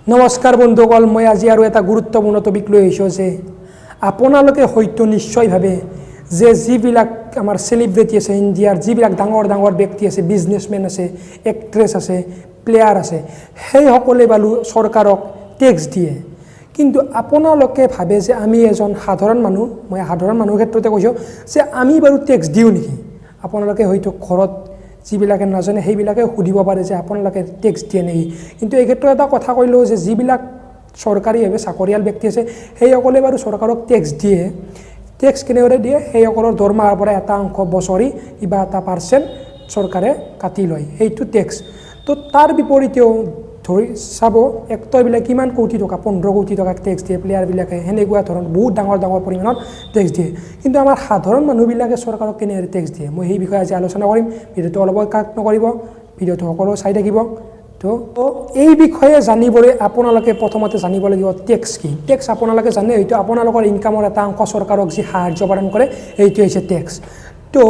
নমস্কাৰ বন্ধুসকল, মই আজি আৰু এটা গুৰুত্বপূৰ্ণ টপিক লৈ আহিছোঁ যে আপোনালোকে হয়তো নিশ্চয় ভাবে যে যিবিলাক আমাৰ চেলিব্ৰিটি আছে, ইণ্ডিয়াৰ যিবিলাক ডাঙৰ ডাঙৰ ব্যক্তি আছে, বিজনেছমেন আছে, এক্ট্ৰেছ আছে, প্লেয়াৰ আছে, সেইসকলে বাৰু চৰকাৰক টেক্স দিয়ে। কিন্তু আপোনালোকে ভাবে যে আমি এজন সাধাৰণ মানুহ, মই সাধাৰণ মানুহৰ ক্ষেত্ৰতে কৈছোঁ যে আমি বাৰু টেক্স দিওঁ নেকি? আপোনালোকে হয়তো ঘৰত যিবিলাকে নাজানে, সেইবিলাকে সুধিব পাৰে যে আপোনালোকে টেক্স দিয়ে নেকি? কিন্তু এই ক্ষেত্ৰত এটা কথা কৈ লওঁ যে যিবিলাক চৰকাৰীভাৱে চাকৰিয়াল ব্যক্তি আছে, সেইসকলে বাৰু চৰকাৰক টেক্স দিয়ে। টেক্স কেনেদৰে দিয়ে? সেইসকলৰ দৰমহাৰ পৰা এটা অংশ বছৰি কিবা এটা পাৰ্চেণ্ট চৰকাৰে কাটি লয়, সেইটো টেক্স। তো তাৰ বিপৰীতেও ধৰি চাব, এক্টৰবিলাক কিমান কোটি টকা, 15 কোটি টকা টেক্স দিয়ে, প্লেয়াৰবিলাকে সেনেকুৱা ধৰণৰ বহুত ডাঙৰ ডাঙৰ পৰিমাণত টেক্স দিয়ে। কিন্তু আমাৰ সাধাৰণ মানুহবিলাকে চৰকাৰক কেনেদৰে টেক্স দিয়ে, মই সেই বিষয়ে আজি আলোচনা কৰিম। ভিডিঅ'টো অলপ কাট নকৰিব, ভিডিঅ'টো সকলো চাই থাকিব। তো এই বিষয়ে জানিবলৈ আপোনালোকে প্ৰথমতে জানিব লাগিব টেক্স কি। টেক্স আপোনালোকে জানে হয়তো, আপোনালোকৰ ইনকামৰ এটা অংশ চৰকাৰক যি সাহাৰ্য প্ৰদান কৰে, সেইটো হৈছে টেক্স। তো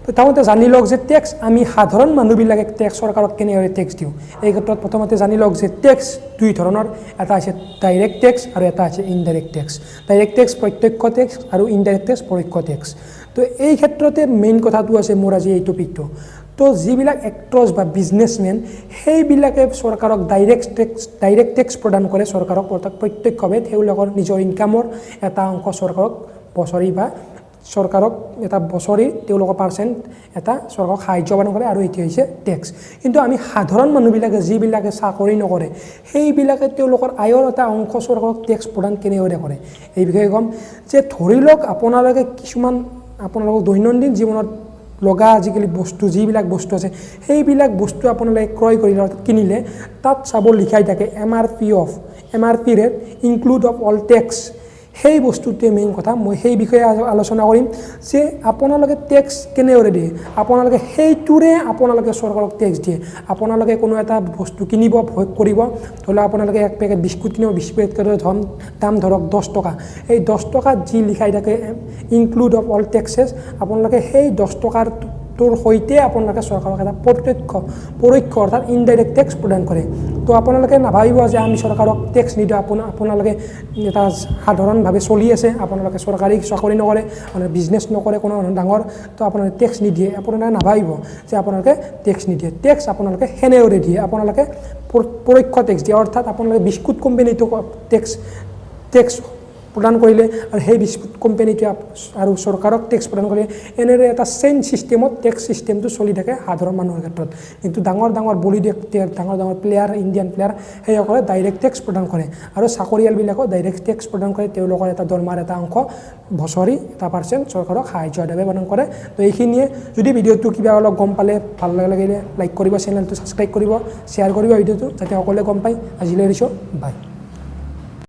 প্ৰথমতে জানি লওক যে টেক্স, আমি সাধাৰণ মানুহবিলাকে টেক্স চৰকাৰক কেনেদৰে টেক্স দিওঁ। এই ক্ষেত্ৰত প্ৰথমতে জানি লওক যে টেক্স দুই ধৰণৰ। এটা হৈছে ডাইৰেক্ট টেক্স আৰু এটা হৈছে ইনডাইৰেক্ট টেক্স। ডাইৰেক্ট টেক্স প্ৰত্যক্ষ টেক্স আৰু ইনডাইৰেক্ট টেক্স পৰোক্ষ টেক্স। তো এই ক্ষেত্ৰতে মেইন কথাটো আছে মোৰ আজি এই টপিকটো। তো যিবিলাক এক্ট্ৰছ বা বিজনেছমেন, সেইবিলাকে চৰকাৰক ডাইৰেক্ট টেক্স প্ৰদান কৰে। চৰকাৰক প্ৰত্যক্ষভাৱে তেওঁলোকৰ নিজৰ ইনকামৰ এটা অংশ চৰকাৰক বছৰি বা চৰকাৰক এটা বছৰি তেওঁলোকৰ পাৰ্চেণ্ট এটা চৰকাৰক সাহাৰ্য প্ৰদান কৰে আৰু এইটো হৈছে টেক্স। কিন্তু আমি সাধাৰণ মানুহবিলাকে, যিবিলাকে চাকৰি নকৰে, সেইবিলাকে তেওঁলোকৰ আয়ৰ এটা অংশ চৰকাৰক টেক্স প্ৰদান কেনেদৰে কৰে, এই বিষয়ে ক'ম। যে ধৰি লওক আপোনালোকে কিছুমান আপোনালোকক দৈনন্দিন জীৱনত লগা আজিকালি বস্তু, যিবিলাক বস্তু আছে, সেইবিলাক বস্তু আপোনালোকে ক্ৰয় কৰিলে অৰ্থাৎ কিনিলে, তাত চাব লিখাই থাকে MRP of MRP rate include of all tax। সেই বস্তুটোৱে মেইন কথা। মই সেই বিষয়ে আলোচনা কৰিম যে আপোনালোকে টেক্স কেনেদৰে দিয়ে। আপোনালোকে সেইটোৰে আপোনালোকে চৰকাৰক টেক্স দিয়ে। আপোনালোকে কোনো এটা বস্তু কিনিব, ভোগ কৰিব, ধৰি লওক আপোনালোকে এক পেকেট বিস্কুট কিনিব, বিস্কুট ধন দাম ধৰক 10 টকা। সেই 10 টকাত যি লিখাই থাকে ইনক্লুড অফ অল টেক্সেছ, আপোনালোকে সেই 10 টকাৰটোৰ সৈতে আপোনালোকে চৰকাৰক এটা প্ৰত্যক্ষ, পৰোক্ষ অৰ্থাৎ ইনডাইৰেক্ট টেক্স প্ৰদান কৰে। তো আপোনালোকে নাভাবিব যে আমি চৰকাৰক টেক্স নিদিওঁ। আপোনালোকে এটা সাধাৰণভাৱে চলি আছে, আপোনালোকে চৰকাৰী চাকৰি নকৰে, আপোনালোকে বিজনেছ নকৰে কোনো ডাঙৰ, তো আপোনালোকে টেক্স নিদিয়ে। আপোনালোকে নাভাবিব যে আপোনালোকে টেক্স নিদিয়ে। টেক্স আপোনালোকে সেনেদৰে দিয়ে। আপোনালোকে পৰোক্ষ টেক্স দিয়ে, অৰ্থাৎ আপোনালোকে বিস্কুট কোম্পানীটোক টেক্স প্ৰদান কৰিলে আৰু সেই বিস্কুট কোম্পানীটোৱে আৰু চৰকাৰক টেক্স প্ৰদান কৰিলে। এনেদৰে এটা চেইন ছিষ্টেমত টেক্স ছিষ্টেমটো চলি থাকে সাধাৰণ মানুহৰ ক্ষেত্ৰত। কিন্তু ডাঙৰ ডাঙৰ বলিউড এক্টৰ, ডাঙৰ ডাঙৰ প্লেয়াৰ, ইণ্ডিয়ান প্লেয়াৰ, সেইসকলে ডাইৰেক্ট টেক্স প্ৰদান কৰে আৰু চাকৰিয়ালবিলাকেও ডাইৰেক্ট টেক্স প্ৰদান কৰে। তেওঁলোকৰ এটা দৰমহাৰ এটা অংশ বছৰি এটা পাৰ্চেণ্ট চৰকাৰক সাহাৰ্য হিচাপে প্ৰদান কৰে। তো এইখিনিয়ে। যদি ভিডিঅ'টো কিবা অলপ গম পালে, ভাল লাগিলে লাইক কৰিব, চেনেলটো ছাবস্ক্ৰাইব কৰিব, শ্বেয়াৰ কৰিব ভিডিঅ'টো, যাতে সকলোৱে গম পায়। আজিলৈ এৰিছোঁ, বাই।